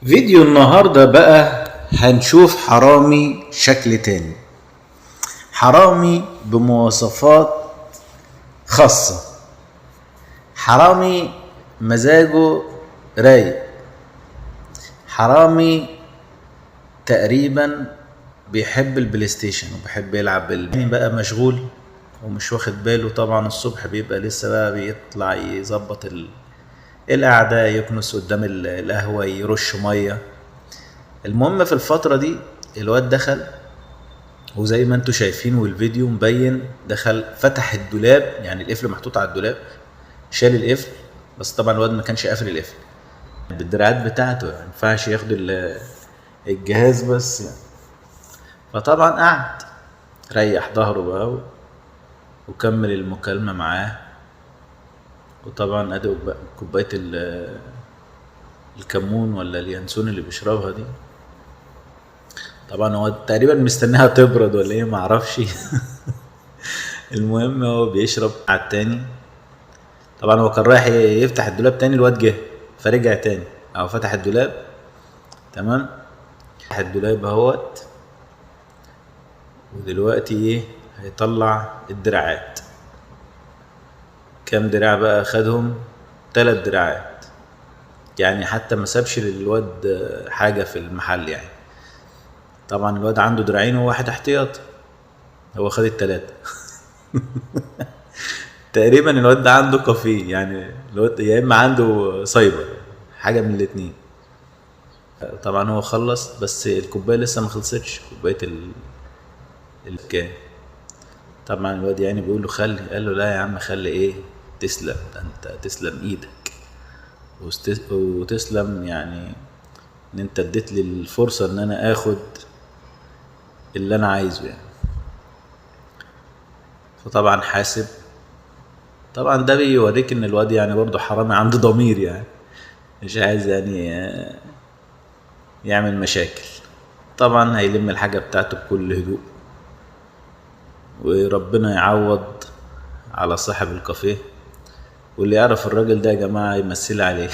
فيديو النهاردة بقى هنشوف حرامي شكل تاني، حرامي بمواصفات خاصة، حرامي مزاجه رايق، حرامي تقريبا بيحب البلاي ستيشن وبيحب يلعب بقى مشغول ومش واخد باله. طبعا الصبح بيبقى لسه بقى بيطلع يظبط القعدة، يكنس قدام القهوة، يرش مية. المهم في الفترة دي الواد دخل، وزي ما انتوا شايفين والفيديو مبين، دخل فتح الدولاب، يعني القفل محطوط على الدولاب، شال القفل، بس طبعا الواد ما كانش قافل القفل بالدراعات بتاعته، ما ينفعش ياخد الجهاز بس يعني. فطبعا قعد ريح ظهره بقى وكمل المكالمة معاه، وطبعا ادي كوباية الكمون ولا اليانسون اللي بيشربها دي، طبعا هو تقريبا مستنيها تبرد ولا ايه معرفش. المهم هو بيشرب على التاني، طبعا هو كان رايح يفتح الدولاب تاني، الواد جه فرجع تاني او فتح الدولاب. تمام، فتح الدولاب اهوت، ودلوقتي ايه هيطلع الدراعات. كام دراع بقى خدهم؟ 3 دراعات، يعني حتى ما سابش للواد حاجة في المحل يعني. طبعا الواد عنده دراعين وواحد احتياط، هو خد ال3. تقريبا الواد ده عنده كافيه يعني، الواد يا اما عنده سايبر، حاجة من الاتنين. طبعا هو خلص، بس الكوباية لسه ما خلصتش، كوباية الكام. طبعا الواد بيقول له خلي، قال له لا يا عم خلي ايه، تسلم، ده انت تسلم ايدك وتسلم ان انت اديت لي الفرصة ان انا اخد اللي انا عايزه يعني. فطبعا حاسب. طبعا ده بيوريك ان الواد برضه حرامي عنده ضمير يعني، مش عايز يعمل مشاكل. طبعا هيلم الحاجة بتاعته بكل هدوء، وربنا يعوض على صاحب الكافيه، واللي يعرف الراجل ده يا جماعة يمثل عليه.